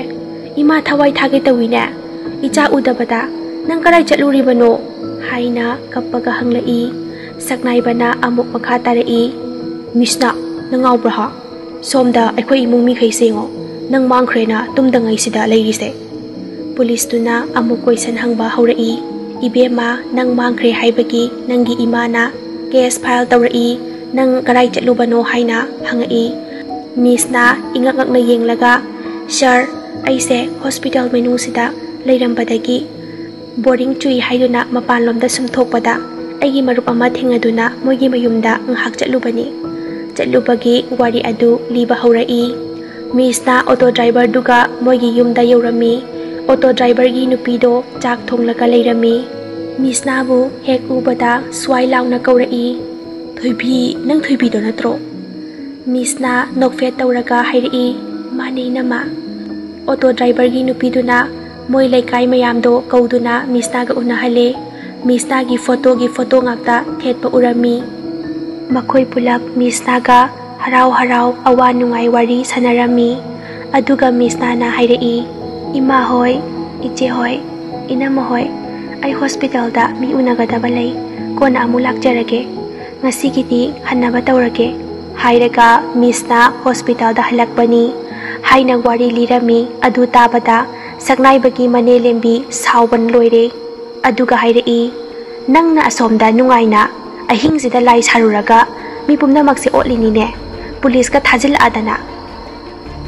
ꯏꯃꯥ ꯊꯋꯥꯏ ꯊꯥꯒꯦ ꯇꯧꯏꯅꯦ꯫ ꯏꯆꯥ ꯎꯗꯕꯗ ꯅꯪ ꯀꯔꯥꯏ ꯆꯠꯂꯨꯔꯤꯕꯅꯣ?" ꯍꯥꯏꯅ ꯀꯞꯄꯒ ꯍꯪꯂꯛꯏ꯫ ꯁꯛꯅꯥꯏꯕꯅ ꯑꯃꯨꯛ ꯃꯈꯥ ꯇꯥꯔꯛꯏ, "ꯃꯤꯁꯅ, ꯅꯪ ꯉꯥꯎꯕ꯭ꯔꯥ ꯍꯥ? ꯁꯣꯝꯗ ꯑꯩꯈꯣꯏ ꯏꯃꯨꯡ ꯃꯤꯈꯩꯁꯦ ꯌꯦꯡꯉꯣ, ꯅꯪ ꯃꯥꯡꯈ꯭ꯔꯦꯅ ꯇꯨꯝꯗꯉꯩꯁꯤꯗ ꯂꯩꯔꯤꯁꯦ꯫" ꯄꯨꯂꯤꯁꯇꯨꯅ ꯑꯃꯨꯛ ꯀꯣꯏꯁꯟ ꯍꯪꯕ ꯍꯧꯔꯛꯏ, "ꯏꯕꯦꯝꯃ, ꯅꯪ ꯃꯥꯡꯈ꯭ꯔꯦ ꯍꯥꯏꯕꯒꯤ ꯅꯪꯒꯤ ꯏꯃꯥꯅ ꯀꯦꯁ ꯐꯥꯏꯜ ꯇꯧꯔꯛꯏ, ꯅꯪ ꯀꯗꯥꯏ ꯆꯠꯂꯨꯕꯅꯣ ꯍꯥꯏꯅ ꯍꯪꯉꯛꯏ꯫" ꯃꯤꯁꯅ ꯏꯉꯛ ꯉꯛꯅ ꯌꯦꯡꯂꯒ, "ꯁꯥꯔ, ꯑꯩꯁꯦ ꯍꯣꯁꯄꯤꯇꯥꯜ ꯃꯅꯨꯡꯁꯤꯗ ꯂꯩꯔꯝꯕꯗꯒꯤ ꯕꯣꯔꯤꯡ ꯆꯨꯏ ꯍꯥꯏꯗꯨꯅ ꯃꯄꯥꯟꯂꯣꯝꯗ ꯁꯨꯝ ꯊꯣꯛꯄꯗ ꯑꯩꯒꯤ ꯃꯔꯨꯞ ꯑꯃ ꯊꯦꯡꯅꯗꯨꯅ ꯃꯣꯏꯒꯤ ꯃꯌꯨꯝꯗ ꯉꯥꯏꯍꯥꯛ ꯆꯠꯂꯨꯕꯅꯤ꯫" ꯆꯠꯂꯨꯕꯒꯤ ꯋꯥꯔꯤ ꯑꯗꯨ ꯂꯤꯕ ꯍꯧꯔꯛꯏ꯫ ꯃꯤꯁꯅ ꯑꯣꯇꯣ ꯗ꯭ꯔꯥꯏꯚꯔꯗꯨꯒ ꯃꯣꯏꯒꯤ ꯌꯨꯝꯗ ꯌꯧꯔꯝꯃꯤ꯫ ꯑꯣꯇꯣ ꯗ꯭ꯔꯥꯏꯚꯔꯒꯤ ꯅꯨꯄꯤꯗꯣ ꯆꯥꯛ ꯊꯣꯡꯂꯒ ꯂꯩꯔꯝꯃꯤ꯫ ꯃꯤꯁꯅꯥꯕꯨ ꯍꯦꯛ ꯎꯕꯗ ꯁ꯭ꯋꯥꯏ ꯂꯥꯎꯅ ꯀꯧꯔꯛꯏ, "ꯊꯣꯏꯕꯤ, ꯅꯪ ꯊꯣꯏꯕꯤꯗꯣ ꯅꯠꯇ꯭ꯔꯣ?" ꯃꯤꯁꯅ ꯅꯣꯛꯐꯦꯠ ꯇꯧꯔꯒ ꯍꯥꯏꯔꯛꯏ, "ꯃꯥꯅꯦ, ꯏꯅꯝꯃ꯫" ꯑꯣꯇꯣ ꯗ꯭ꯔꯥꯏꯚꯔꯒꯤ ꯅꯨꯄꯤꯗꯨꯅ, ꯃꯣꯏ ꯂꯩꯀꯥꯏ ꯃꯌꯥꯝꯗꯣ ꯀꯧꯗꯨꯅ ꯃꯤꯁꯅꯥꯒ ꯎꯅꯍꯜꯂꯦ꯫ ꯃꯤꯁꯅꯥꯒꯤ ꯐꯣꯇꯣꯒꯤ ꯐꯣꯇꯣ ꯉꯥꯛꯇ ꯊꯦꯠꯄ ꯎꯔꯝꯃꯤ꯫ ꯃꯈꯣꯏ ꯄꯨꯂꯞ ꯃꯤꯁꯅꯥꯒ ꯍꯔꯥꯎ ꯍꯔꯥꯎ ꯑꯋꯥ ꯅꯨꯡꯉꯥꯏ ꯋꯥꯔꯤ ꯁꯥꯟꯅꯔꯝꯃꯤ꯫ ꯑꯗꯨꯒ ꯃꯤꯁꯅꯥꯅ ꯍꯥꯏꯔꯛꯏ, "ꯏꯃꯥ ꯍꯣꯏ, ꯏꯆꯦ ꯍꯣꯏ, ꯏꯅꯝꯃ ꯍꯣꯏ, ꯑꯩ ꯍꯣꯁꯄꯤꯇꯥꯜꯗ ꯃꯤ ꯎꯅꯒꯗꯕ ꯂꯩ, ꯀꯣꯟꯅ ꯑꯃꯨꯛ ꯂꯥꯛꯆꯔꯒꯦ, ꯉꯁꯤꯒꯤꯗꯤ ꯍꯟꯅꯕ ꯇꯧꯔꯒꯦ" ꯍꯥꯏꯔꯒ ꯃꯤꯁꯅ ꯍꯣꯁꯄꯤꯇꯥꯜꯗ ꯍꯜꯂꯛꯄꯅꯤ ꯍꯥꯏꯅ ꯋꯥꯔꯤ ꯂꯤꯔꯝꯃꯤ꯫ ꯑꯗꯨ ꯇꯥꯕꯗ ꯁꯛꯅꯥꯏꯕꯒꯤ ꯃꯅꯦ ꯂꯦꯝꯕꯤ ꯁꯥꯎꯕꯅ ꯂꯣꯏꯔꯦ꯫ ꯑꯗꯨꯒ ꯍꯥꯏꯔꯛꯏ, "ꯅꯪꯅ ꯑꯁꯣꯝꯗ ꯅꯨꯡꯉꯥꯏꯅ ꯑꯍꯤꯡꯁꯤꯗ ꯂꯥꯏ ꯁꯥꯔꯨꯔꯒ ꯃꯤ ꯄꯨꯝꯅꯃꯛꯁꯦ ꯑꯣꯠꯂꯤꯅꯤꯅꯦ, ꯄꯨꯂꯤꯁꯀ ꯊꯥꯖꯤꯜꯂꯛꯑꯗꯅ?"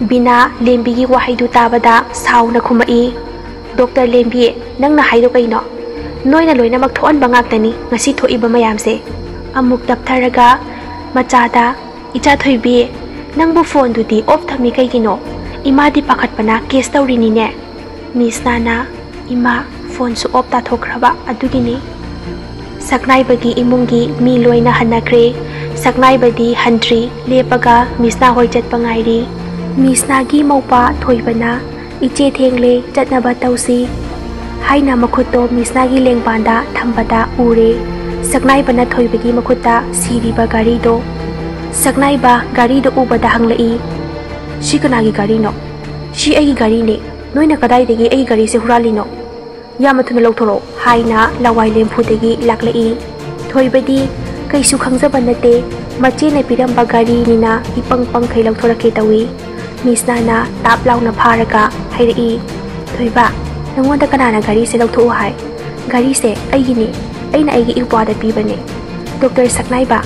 ꯕꯤꯅꯥ ꯂꯦꯝꯕꯤꯒꯤ ꯋꯥꯍꯩꯗꯨ ꯇꯥꯕꯗ ꯁꯥꯎꯅ ꯈꯨꯝꯃꯛꯏ, "ꯗꯣꯛꯇꯔ ꯂꯦꯝꯕꯤ, ꯅꯪꯅ ꯍꯥꯏꯗꯣ ꯀꯩꯅꯣ? ꯅꯣꯏꯅ ꯂꯣꯏꯅꯃꯛ ꯊꯣꯛꯍꯟꯕ ꯉꯥꯛꯇꯅꯤ ꯉꯁꯤ ꯊꯣꯛꯏꯕ ꯃꯌꯥꯝꯁꯦ"꯫ ꯑꯃꯨꯛ ꯇꯞꯊꯔꯒ ꯃꯆꯥꯗ, "ꯏꯆꯥ ꯊꯣꯏꯕꯤ, ꯅꯪꯕꯨ ꯐꯣꯟꯗꯨꯗꯤ ꯑꯣꯐ ꯊꯝꯃꯤ ꯀꯩꯒꯤꯅꯣ? ꯏꯃꯥꯗꯤ ꯄꯥꯈꯠꯄꯅ ꯀꯦꯁ ꯇꯧꯔꯤꯅꯤꯅꯦ"꯫ ꯃꯤꯁꯅꯥꯅ, "ꯏꯃꯥ, ꯐꯣꯟꯁꯨ ꯑꯣꯐ ꯇꯥꯊꯣꯛꯈ꯭ꯔꯕ ꯑꯗꯨꯒꯤꯅꯤ"꯫ ꯁꯛꯅꯥꯏꯕꯒꯤ ꯏꯃꯨꯡꯒꯤ ꯃꯤ ꯂꯣꯏꯅ ꯍꯟꯅꯈ꯭ꯔꯦ꯫ ꯁꯛꯅꯥꯏꯕꯗꯤ ꯍꯟꯗ꯭ꯔꯤ꯫ ꯂꯦꯞꯄꯒ ꯃꯤꯁꯅꯥ ꯍꯣꯏ ꯆꯠꯄ ꯉꯥꯏꯔꯤ꯫ ꯃꯤꯁꯅꯥꯒꯤ ꯃꯧꯄꯥ ꯊꯣꯏꯕꯅ, "ꯏꯆꯦ ꯊꯦꯡꯂꯦ, ꯆꯠꯅꯕ ꯇꯧꯁꯤ" ꯍꯥꯏꯅ ꯃꯈꯨꯠꯇꯣ ꯃꯤꯁꯅꯥꯒꯤ ꯂꯦꯡꯕꯥꯟꯗ ꯊꯝꯕꯗ ꯎꯔꯦ꯫ ꯁꯛꯅꯥꯏꯕꯅ ꯊꯣꯏꯕꯒꯤ ꯃꯈꯨꯠꯇ ꯁꯤꯔꯤꯕ ꯘꯔꯤꯗꯣ꯫ ꯁꯛꯅꯥꯏꯕ ꯘꯔꯤꯗꯣ ꯎꯕꯗ ꯍꯪꯂꯛꯏ, "ꯁꯤ ꯀꯅꯥꯒꯤ ꯘꯔꯤꯅꯣ? ꯁꯤ ꯑꯩꯒꯤ ꯘꯔꯤꯅꯦ꯫ ꯅꯣꯏꯅ ꯀꯗꯥꯏꯗꯒꯤ ꯑꯩꯒꯤ ꯘꯔꯤꯁꯦ ꯍꯨꯔꯥꯜꯂꯤꯅꯣ? ꯌꯥꯝꯅ ꯊꯨꯅ ꯂꯧꯊꯣꯔꯛꯑꯣ" ꯍꯥꯏꯅ ꯂꯋꯥꯏ ꯂꯦꯝꯐꯨꯗꯒꯤ ꯂꯥꯛꯂꯛꯏ꯫ ꯊꯣꯏꯕꯗꯤ ꯀꯩꯁꯨ ꯈꯪꯖꯕ ꯅꯠꯇꯦ, ꯃꯆꯦꯅ ꯄꯤꯔꯝꯕ ꯘꯔꯤꯅꯤꯅ ꯏꯄꯪ ꯄꯪꯈꯩ ꯂꯧꯊꯣꯔꯛꯀꯦ ꯇꯧꯏ꯫ ꯃꯤꯁꯅꯥꯅ ꯇꯥꯞ ꯂꯥꯎꯅ ꯐꯥꯔꯒ ꯍꯥꯏꯔꯛꯏ, "ꯊꯣꯏꯕ, ꯅꯪꯉꯣꯟꯗ ꯀꯅꯥꯅ ꯘꯔꯤꯁꯦ ꯂꯧꯊꯣꯛꯎ ꯍꯥꯏ? ꯘꯔꯤꯁꯦ ꯑꯩꯒꯤꯅꯦ, ꯑꯩꯅ ꯑꯩꯒꯤ ꯏꯄ꯭ꯋꯥꯗ ꯄꯤꯕꯅꯦ꯫ ꯗꯣꯛꯇꯔ ꯁꯛꯅꯥꯏꯕ,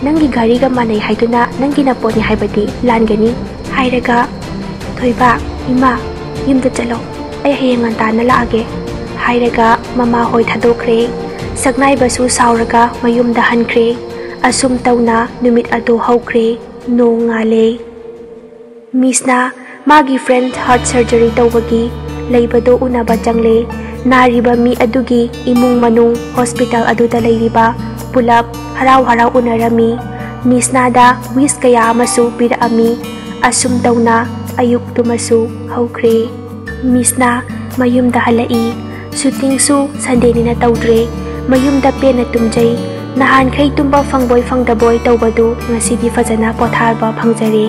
ꯅꯪꯒꯤ ꯘꯔꯤꯒ ꯃꯥꯟꯅꯩ ꯍꯥꯏꯗꯨꯅ ꯅꯪꯒꯤ ꯅꯄꯣꯠꯅꯤ ꯍꯥꯏꯕꯗꯤ ꯂꯥꯟꯒꯅꯤ" ꯍꯥꯏꯔꯒ, "ꯊꯣꯏꯕ, ꯏꯃꯥ, ꯌꯨꯝꯗ ꯆꯠꯂꯣ, ꯑꯩ ꯍꯌꯦꯡ ꯉꯟꯇꯥꯅ ꯂꯥꯛꯑꯒꯦ" ꯍꯥꯏꯔꯒ ꯃꯃꯥ ꯍꯣꯏ ꯊꯥꯗꯣꯛꯈ꯭ꯔꯦ꯫ ꯁꯛꯅꯥꯏꯕꯁꯨ ꯁꯥꯎꯔꯒ ꯃꯌꯨꯝꯗ ꯍꯟꯈ꯭ꯔꯦ꯫ ꯑꯁꯨꯝ ꯇꯧꯅ ꯅꯨꯃꯤꯠ ꯑꯗꯨ ꯍꯧꯈ꯭ꯔꯦ꯫ ꯅꯣꯡ ꯉꯥꯜꯂꯦ꯫ ꯃꯤꯁꯅ ꯃꯥꯒꯤ ꯐ꯭ꯔꯦꯟ ꯍꯥꯔꯠ ꯁꯔꯖꯔꯤ ꯇꯧꯕꯒꯤ ꯂꯩꯕꯗꯣ ꯎꯅꯕ ꯆꯪꯂꯦ꯫ ꯅꯥꯔꯤꯕ ꯃꯤ ꯑꯗꯨꯒꯤ ꯏꯃꯨꯡ ꯃꯅꯨꯡ, ꯍꯣꯁꯄꯤꯇꯥꯜ ꯑꯗꯨꯗ ꯂꯩꯔꯤꯕ ꯄꯨꯂꯞ ꯍꯔꯥꯎ ꯍꯔꯥꯎ ꯎꯅꯔꯝꯃꯤ꯫ ꯃꯤꯁꯅꯥꯗ ꯋꯤꯁ ꯀꯌꯥ ꯑꯃꯁꯨ ꯄꯤꯔꯛꯑꯝꯃꯤ꯫ ꯑꯁꯨꯝ ꯇꯧꯅ ꯑꯌꯨꯛꯇꯨꯃꯁꯨ ꯍꯧꯈ꯭ꯔꯦ꯫ ꯃꯤꯁꯅ ꯃꯌꯨꯝꯗ ꯍꯜꯂꯛꯏ꯫ ꯁꯨꯇꯤꯡꯁꯨ ꯁꯟꯗꯦꯅꯤꯅ ꯇꯧꯗ꯭ꯔꯦ꯫ ꯃꯌꯨꯝꯗ ꯄꯦꯟꯅ ꯇꯨꯝꯖꯩ꯫ ꯅꯍꯥꯟꯈꯩ ꯇꯨꯝꯕ ꯐꯪꯕꯣꯏ ꯐꯪꯗꯕꯣꯏ ꯇꯧꯕꯗꯨ ꯉꯁꯤꯗꯤ ꯐꯖꯅ ꯄꯣꯊꯥꯕ ꯐꯪꯖꯔꯦ꯫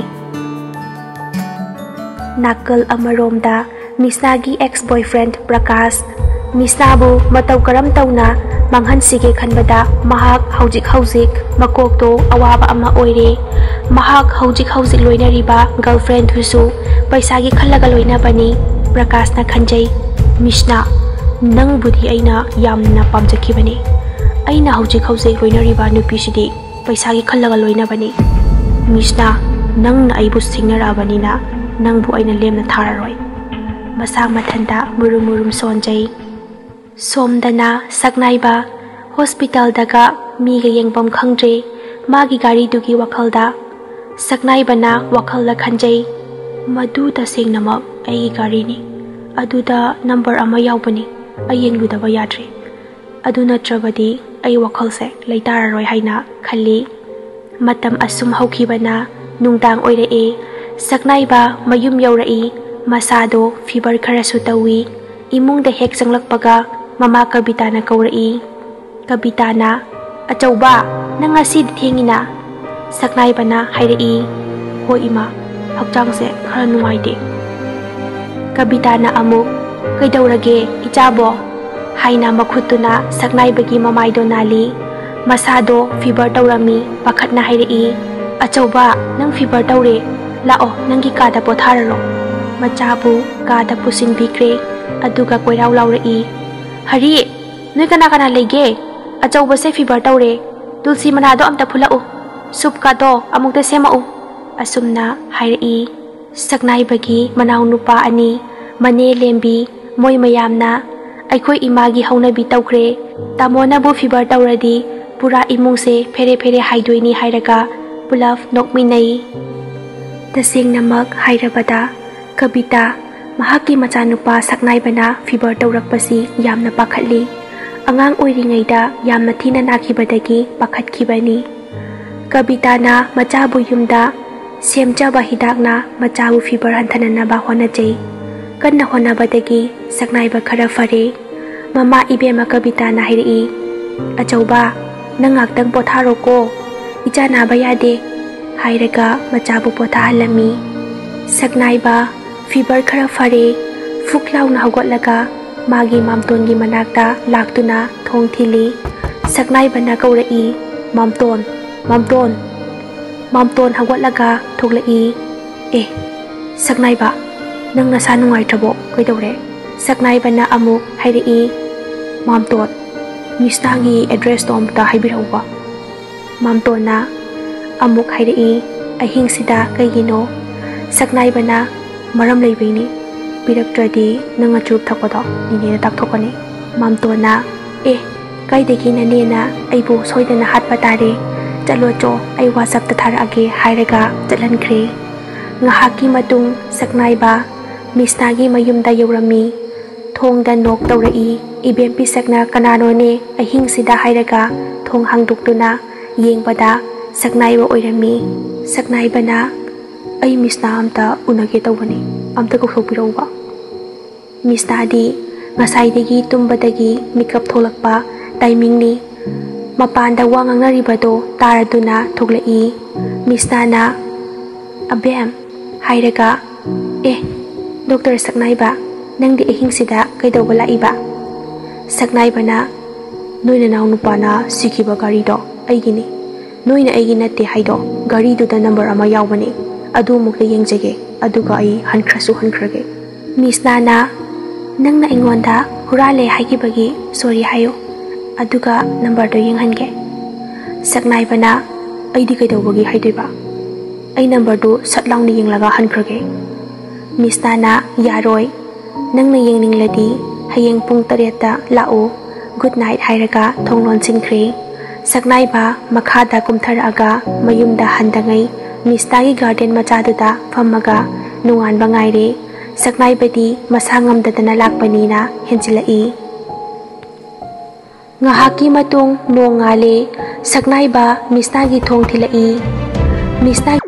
ꯅꯥꯀꯜ ꯑꯃꯔꯣꯝꯗ ꯃꯤꯁꯅꯥꯒꯤ ex boyfriend ꯄ꯭ꯔꯀꯥꯁ꯫ ꯃꯤꯁꯅꯥꯕꯨ ꯃꯇꯧ ꯀꯔꯝ ꯇꯧꯅ ꯃꯥꯡꯍꯟꯁꯤꯒꯦ ꯈꯟꯕꯗ ꯃꯍꯥꯛ ꯍꯧꯖꯤꯛ ꯍꯧꯖꯤꯛ ꯃꯀꯣꯛꯇꯣ ꯑꯋꯥꯕ ꯑꯃ ꯑꯣꯏꯔꯦ꯫ ꯃꯍꯥꯛ ꯍꯧꯖꯤꯛ ꯍꯧꯖꯤꯛ ꯂꯣꯏꯅꯔꯤꯕ girlfriendꯗꯨꯁꯨ ꯄꯩꯁꯥꯒꯤ ꯈꯜꯂꯒ ꯂꯣꯏꯅꯕꯅꯤ, ꯄ꯭ꯔꯀꯥꯁꯅ ꯈꯟꯖꯩ꯫ ꯃꯤꯁꯅꯥ, ꯅꯪꯕꯨꯗꯤ ꯑꯩꯅ ꯌꯥꯝꯅ ꯄꯥꯝꯖꯈꯤꯕꯅꯤ꯫ ꯑꯩꯅ ꯍꯧꯖꯤꯛ ꯍꯧꯖꯤꯛ ꯂꯣꯏꯅꯔꯤꯕ ꯅꯨꯄꯤꯁꯤꯗꯤ ꯄꯩꯁꯥꯒꯤ ꯈꯜꯂꯒ ꯂꯣꯏꯅꯕꯅꯤ꯫ ꯃꯤꯁꯅꯥ, ꯅꯪꯅ ꯑꯩꯕꯨ ꯁꯤꯡꯅꯔꯛꯑꯕꯅꯤꯅ ꯅꯪꯕꯨ ꯑꯩꯅ ꯂꯦꯝꯅ ꯊꯥꯔꯔꯣꯏ꯫ ꯃꯁꯥ ꯃꯊꯟꯇ ꯃꯨꯔꯨꯝ ꯃꯨꯔꯨꯝ ꯁꯣꯟꯖꯩ꯫ ꯁꯣꯝꯗꯅ ꯁꯛꯅꯥꯏꯕ ꯍꯣꯁꯄꯤꯇꯥꯜꯗꯒ ꯃꯤꯒ ꯌꯦꯡꯐꯝ ꯈꯪꯗ꯭ꯔꯦ꯫ ꯃꯥꯒꯤ ꯒꯥꯔꯤꯗꯨꯒꯤ ꯋꯥꯈꯜꯗ ꯁꯛꯅꯥꯏꯕꯅ ꯋꯥꯈꯜꯗ ꯈꯟꯖꯩ, "ꯃꯗꯨ ꯇꯁꯦꯡꯅꯃꯛ ꯑꯩꯒꯤ ꯒꯥꯔꯤꯅꯤ꯫ ꯑꯗꯨꯗ ꯅꯝꯕꯔ ꯑꯃ ꯌꯥꯎꯕꯅꯤ꯫ ꯑꯩ ꯌꯦꯡꯂꯨꯗꯕ ꯌꯥꯗ꯭ꯔꯦ꯫ ꯑꯗꯨ ꯅꯠꯇ꯭ꯔꯕꯗꯤ ꯑꯩ ꯋꯥꯈꯜꯁꯦ ꯂꯩꯇꯥꯔꯔꯣꯏ" ꯍꯥꯏꯅ ꯈꯜꯂꯤ꯫ ꯃꯇꯝ ꯑꯁꯨꯝ ꯍꯧꯈꯤꯕꯅ ꯅꯨꯡꯗꯥꯡ ꯑꯣꯏꯔꯛꯏ꯫ ꯁꯛꯅꯥꯏꯕ ꯃꯌꯨꯝ ꯌꯧꯔꯛꯏ꯫ ꯃꯁꯥꯗꯣ fever ꯈꯔꯁꯨ ꯇꯧꯏ꯫ ꯏꯃꯨꯡꯗ ꯍꯦꯛ ꯆꯪꯂꯛꯄꯒ ꯃꯃꯥ ꯀꯕꯤꯇꯥꯅ ꯀꯧꯔꯛꯏ꯫ ꯀꯕꯤꯇꯥꯅ, "ꯑꯆꯧꯕ, ꯅꯪ ꯉꯁꯤꯗꯤ ꯊꯦꯡꯉꯤꯅ?" ꯁꯛꯅꯥꯏꯕꯅ ꯍꯥꯏꯔꯛꯏ, "ꯍꯣꯏ ꯏꯃꯥ, ꯍꯛꯆꯥꯡꯁꯦ ꯈꯔ ꯅꯨꯡꯉꯥꯏꯇꯦ꯫" ꯀꯕꯤꯇꯥꯅ ꯑꯃꯨꯛ, "ꯀꯩꯗꯧꯔꯒꯦ ꯏꯆꯥꯕꯣ?" ꯍꯥꯏꯅ ꯃꯈꯨꯠꯇꯨꯅ ꯁꯛꯅꯥꯏꯕꯒꯤ ꯃꯃꯥꯏꯗꯣ ꯅꯥꯜꯂꯤ꯫ ꯃꯁꯥꯗꯣ fever ꯇꯧꯔꯝꯃꯤ꯫ ꯄꯥꯈꯠꯅ ꯍꯥꯏꯔꯛꯏ, "ꯑꯆꯧꯕ, ꯅꯪ fever ꯇꯧꯔꯦ꯫ ꯂꯥꯛꯑꯣ, ꯅꯪꯒꯤ ꯀꯥꯗ ꯄꯣꯊꯥꯔꯔꯣ꯫" ꯃꯆꯥꯕꯨ ꯀꯥꯗ ꯄꯨꯁꯤꯟꯕꯤꯈ꯭ꯔꯦ꯫ ꯑꯗꯨꯒ ꯀꯣꯏꯔꯥꯎ ꯂꯥꯎꯔꯛꯏ, "ꯍꯔꯤ, ꯅꯣꯏ ꯀꯅꯥ ꯀꯅꯥ ꯂꯩꯒꯦ? ꯑꯆꯧꯕꯁꯦ fever ꯇꯧꯔꯦ꯫ ꯇꯨꯜꯁꯤ ꯃꯅꯥꯗꯣ ꯑꯝꯇ ꯐꯨꯜꯂꯛꯎ꯫ Soupꯀꯗꯣ ꯑꯃꯨꯛꯇ ꯁꯦꯝꯃꯛꯎ꯫" ꯑꯁꯨꯝꯅ ꯍꯥꯏꯔꯛꯏ꯫ ꯁꯛꯅꯥꯏꯕꯒꯤ ꯃꯅꯥꯎꯅꯨꯄꯥ ꯑꯅꯤ, ꯃꯅꯦ ꯂꯦꯝꯕꯤ, ꯃꯣꯏ ꯃꯌꯥꯝꯅ, "ꯑꯩꯈꯣꯏ ꯏꯃꯥꯒꯤ ꯍꯧꯅꯕꯤ ꯇꯧꯈ꯭ꯔꯦ꯫ ꯇꯥꯃꯣꯅꯕꯨ fever ꯇꯧꯔꯗꯤ ꯄꯨꯔꯥ ꯏꯃꯨꯡꯁꯦ ꯐꯦꯔꯦ ꯐꯦꯔꯦ ꯍꯥꯏꯗꯣꯏꯅꯤ" ꯍꯥꯏꯔꯒ ꯄꯨꯂꯞ ꯅꯣꯛꯃꯤꯟꯅꯩ꯫ ꯇꯁꯦꯡꯅꯃꯛ ꯍꯥꯏꯔꯕꯗ, ꯀꯕꯤꯇꯥ, ꯃꯍꯥꯛꯀꯤ ꯃꯆꯥꯅꯨꯄꯥ ꯁꯛꯅꯥꯏꯕꯅ fever ꯇꯧꯔꯛꯄꯁꯤ ꯌꯥꯝꯅ ꯄꯥꯈꯠꯂꯤ꯫ ꯑꯉꯥꯡ ꯑꯣꯏꯔꯤꯉꯩꯗ ꯌꯥꯝꯅ ꯊꯤꯅ ꯅꯥꯈꯤꯕꯗꯒꯤ ꯄꯥꯈꯠꯈꯤꯕꯅꯤ꯫ ꯀꯕꯤꯇꯥꯅ ꯃꯆꯥꯕꯨ ꯌꯨꯝꯗ ꯁꯦꯝꯖꯕ ꯍꯤꯗꯥꯛꯅ ꯃꯆꯥꯕꯨ fever ꯍꯟꯊꯅꯅꯕ ꯍꯣꯠꯅꯖꯩ꯫ ꯀꯟꯅ ꯍꯣꯠꯅꯕꯗꯒꯤ ꯁꯛꯅꯥꯏꯕ ꯈꯔ ꯐꯔꯦ꯫ ꯃꯃꯥ ꯏꯕꯦꯝꯃ ꯀꯕꯤꯇꯥꯅ ꯍꯥꯏꯔꯛꯏ, "ꯑꯆꯧꯕ, ꯅꯪ ꯉꯥꯛꯇꯪ ꯄꯣꯊꯥꯔꯣꯀꯣ, ꯏꯆꯥ ꯅꯥꯕ ꯌꯥꯗꯦ" ꯍꯥꯏꯔꯒ ꯃꯆꯥꯕꯨ ꯄꯣꯊꯥꯍꯜꯂꯝꯃꯤ꯫ ꯁꯛꯅꯥꯏꯕ ꯐꯤꯚꯔ ꯈꯔ ꯐꯔꯦ꯫ ꯐꯨꯛ ꯂꯥꯎꯅ ꯍꯧꯒꯠꯂꯒ ꯃꯥꯒꯤ ꯃꯥꯝꯇꯣꯟꯒꯤ ꯃꯅꯥꯛꯇ ꯂꯥꯛꯇꯨꯅ ꯊꯣꯡ ꯊꯤꯜꯂꯤ꯫ ꯁꯛꯅꯥꯏꯕꯅ ꯀꯧꯔꯛꯏ, "ꯃꯥꯝꯇꯣꯟ, ꯃꯥꯝꯇꯣꯟ!" ꯃꯥꯝꯇꯣꯟ ꯍꯧꯒꯠꯂꯒ ꯊꯣꯛꯂꯛꯏ꯫ "ꯑꯦ, ꯁꯛꯅꯥꯏꯕ, ꯅꯪ ꯅꯁꯥ ꯅꯨꯡꯉꯥꯏꯇ꯭ꯔꯕꯣ? ꯀꯩꯗꯧꯔꯦ?" ꯁꯛꯅꯥꯏꯕꯅ ꯑꯃꯨꯛ ꯍꯥꯏꯔꯛꯏ, "ꯃꯥꯝꯇꯣꯟ, ꯃꯤꯁꯅꯥꯒꯤ ꯑꯦꯗ꯭ꯔꯦꯁꯇꯣ ꯑꯝꯇ ꯍꯥꯏꯕꯤꯔꯛꯎꯕ꯫" ꯃꯥꯝꯇꯣꯟꯅ ꯑꯃꯨꯛ ꯍꯥꯏꯔꯛꯏ, "ꯑꯍꯤꯡꯁꯤꯗ ꯀꯩꯒꯤꯅꯣ?" ꯁꯛꯅꯥꯏꯕꯅ, "ꯃꯔꯝ ꯂꯩꯕꯩꯅꯤ꯫ ꯄꯤꯔꯛꯇ꯭ꯔꯗꯤ ꯅꯪꯅ ꯆꯨꯔꯨꯞ ꯊꯛꯄꯗꯣ ꯅꯤꯅꯦꯗ ꯇꯥꯛꯊꯣꯛꯀꯅꯤ꯫" ꯃꯥꯝꯇꯣꯟꯅ, "ꯑꯦ, ꯀꯥꯏꯗꯒꯤ ꯅꯅꯦꯅ ꯑꯩꯕꯨ ꯁꯣꯏꯗꯅ ꯍꯥꯠꯄ ꯇꯥꯔꯦ꯫ ꯆꯠꯂꯣ ꯆꯣ, ꯑꯩ ꯋꯥꯆꯞꯇ ꯊꯥꯔꯛꯑꯒꯦ" ꯍꯥꯏꯔꯒ ꯆꯠꯍꯟꯈ꯭ꯔꯦ꯫ ꯉꯥꯏꯍꯥꯛꯀꯤ ꯃꯇꯨꯡ ꯁꯛꯅꯥꯏꯕ ꯃꯤꯁꯅꯥꯒꯤ ꯃꯌꯨꯝꯗ ꯌꯧꯔꯝꯃꯤ꯫ ꯊꯣꯡꯗ ꯅꯣꯛ ꯇꯧꯔꯛꯏ꯫ ꯏꯕꯦꯝ ꯄꯤꯁꯛꯅ "ꯀꯅꯥꯅꯣꯅꯦ ꯑꯍꯤꯡꯁꯤꯗ?" ꯍꯥꯏꯔꯒ ꯊꯣꯡ ꯍꯥꯡꯗꯣꯛꯇꯨꯅ ꯌꯦꯡꯕꯗ ꯁꯛꯅꯥꯏꯕ ꯑꯣꯏꯔꯝꯃꯤ꯫ ꯁꯛꯅꯥꯏꯕꯅ, "ꯑꯩ ꯃꯤꯁꯅꯥ ꯑꯝꯇ ꯎꯅꯒꯦ ꯇꯧꯕꯅꯤ, ꯑꯝꯇ ꯀꯧꯊꯣꯛꯄꯤꯔꯛꯎꯕ꯫" ꯃꯤꯁꯅꯥꯗꯤ ꯉꯁꯥꯏꯗꯒꯤ ꯇꯨꯝꯕꯗꯒꯤ ꯃꯤꯀꯞ ꯊꯣꯛꯂꯛꯄ ꯇꯥꯏꯃꯤꯡꯅꯤ꯫ ꯃꯄꯥꯟꯗ ꯋꯥ ꯉꯥꯡꯅꯔꯤꯕꯗꯣ ꯇꯥꯔꯗꯨꯅ ꯊꯣꯛꯂꯛꯏ꯫ ꯃꯤꯁꯅꯥꯅ, "ꯑꯕꯦꯝ" ꯍꯥꯏꯔꯒ, "ꯑꯦ, ꯗꯣꯛꯇꯔ ꯁꯛꯅꯥꯏꯕ, ꯅꯪꯗꯤ ꯑꯍꯤꯡꯁꯤꯗ ꯀꯩꯗꯧꯕ ꯂꯥꯛꯏꯕ?" ꯁꯛꯅꯥꯏꯕꯅ, "ꯅꯣꯏ ꯅꯅꯥꯎ ꯅꯨꯄꯥꯅ ꯁꯤꯈꯤꯕ ꯒꯥꯔꯤꯗꯣ ꯑꯩꯒꯤꯅꯤ꯫ ꯅꯣꯏꯅ ꯑꯩꯒꯤ ꯅꯠꯇꯦ ꯍꯥꯏꯗꯣ ꯒꯥꯔꯤꯗꯨꯗ ꯅꯝꯕꯔ ꯑꯃ ꯌꯥꯎꯕꯅꯤ꯫ ꯑꯗꯨ ꯑꯃꯨꯛꯇ ꯌꯦꯡꯖꯒꯦ, ꯑꯗꯨꯒ ꯑꯩ ꯍꯟꯈ꯭ꯔꯁꯨ ꯍꯟꯈ꯭ꯔꯒꯦ꯫" ꯃꯤꯁꯅꯥꯅ, "ꯅꯪꯅ ꯑꯩꯉꯣꯟꯗ ꯍꯨꯔꯥꯜꯂꯦ ꯍꯥꯏꯈꯤꯕꯒꯤ ꯁꯣꯔꯤ ꯍꯥꯏꯌꯨ, ꯑꯗꯨꯒ ꯅꯝꯕꯔꯗꯣ ꯌꯦꯡꯍꯟꯒꯦ꯫" ꯁꯛꯅꯥꯏꯕꯅ, "ꯑꯩꯗꯤ ꯀꯩꯗꯧꯕꯒꯤ ꯍꯥꯏꯗꯣꯏꯕ? ꯑꯩ ꯅꯝꯕꯔꯗꯨ ꯁꯠ ꯂꯥꯎꯅ ꯌꯦꯡꯂꯒ ꯍꯟꯈ꯭ꯔꯒꯦ꯫" ꯃꯤꯁꯅꯥꯅ, "ꯌꯥꯔꯣꯏ꯫ ꯅꯪꯅ ꯌꯦꯡꯅꯤꯡꯂꯗꯤ ꯍꯌꯦꯡ ꯄꯨꯡ ꯇꯔꯦꯠꯇ ꯂꯥꯛꯎ꯫ ꯒꯨꯗ ꯅꯥꯏꯠ" ꯍꯥꯏꯔꯒ ꯊꯣꯡ ꯂꯣꯟꯁꯤꯟꯈ꯭ꯔꯦ꯫ ꯁꯛꯅꯥꯏꯕ ꯃꯈꯥꯗ ꯀꯨꯝꯊꯔꯛꯑꯒ ꯃꯌꯨꯝꯗ ꯍꯟꯗꯉꯩ ꯃꯤꯁꯅꯥꯒꯤ ꯒꯥꯔꯗꯦꯟ ꯃꯆꯥꯗꯨꯗ ꯐꯝꯃꯒ ꯅꯣꯡꯉꯥꯟꯕ ꯉꯥꯏꯔꯦ꯫ ꯁꯛꯅꯥꯏꯕꯗꯤ ꯃꯁꯥ ꯉꯝꯗꯗꯅ ꯂꯥꯛꯄꯅꯤꯅ ꯍꯦꯟꯖꯤꯜꯂꯛꯏ꯫ ꯉꯥꯏꯍꯥꯛꯀꯤ ꯃꯇꯨꯡ ꯅꯣꯡ ꯉꯥꯜꯂꯦ꯫ ꯁꯛꯅꯥꯏꯕ ꯃꯤꯁꯅꯥꯒꯤ ꯊꯣꯡ ꯊꯤꯜꯂꯛꯏ꯫ ꯃꯤꯁꯅꯥ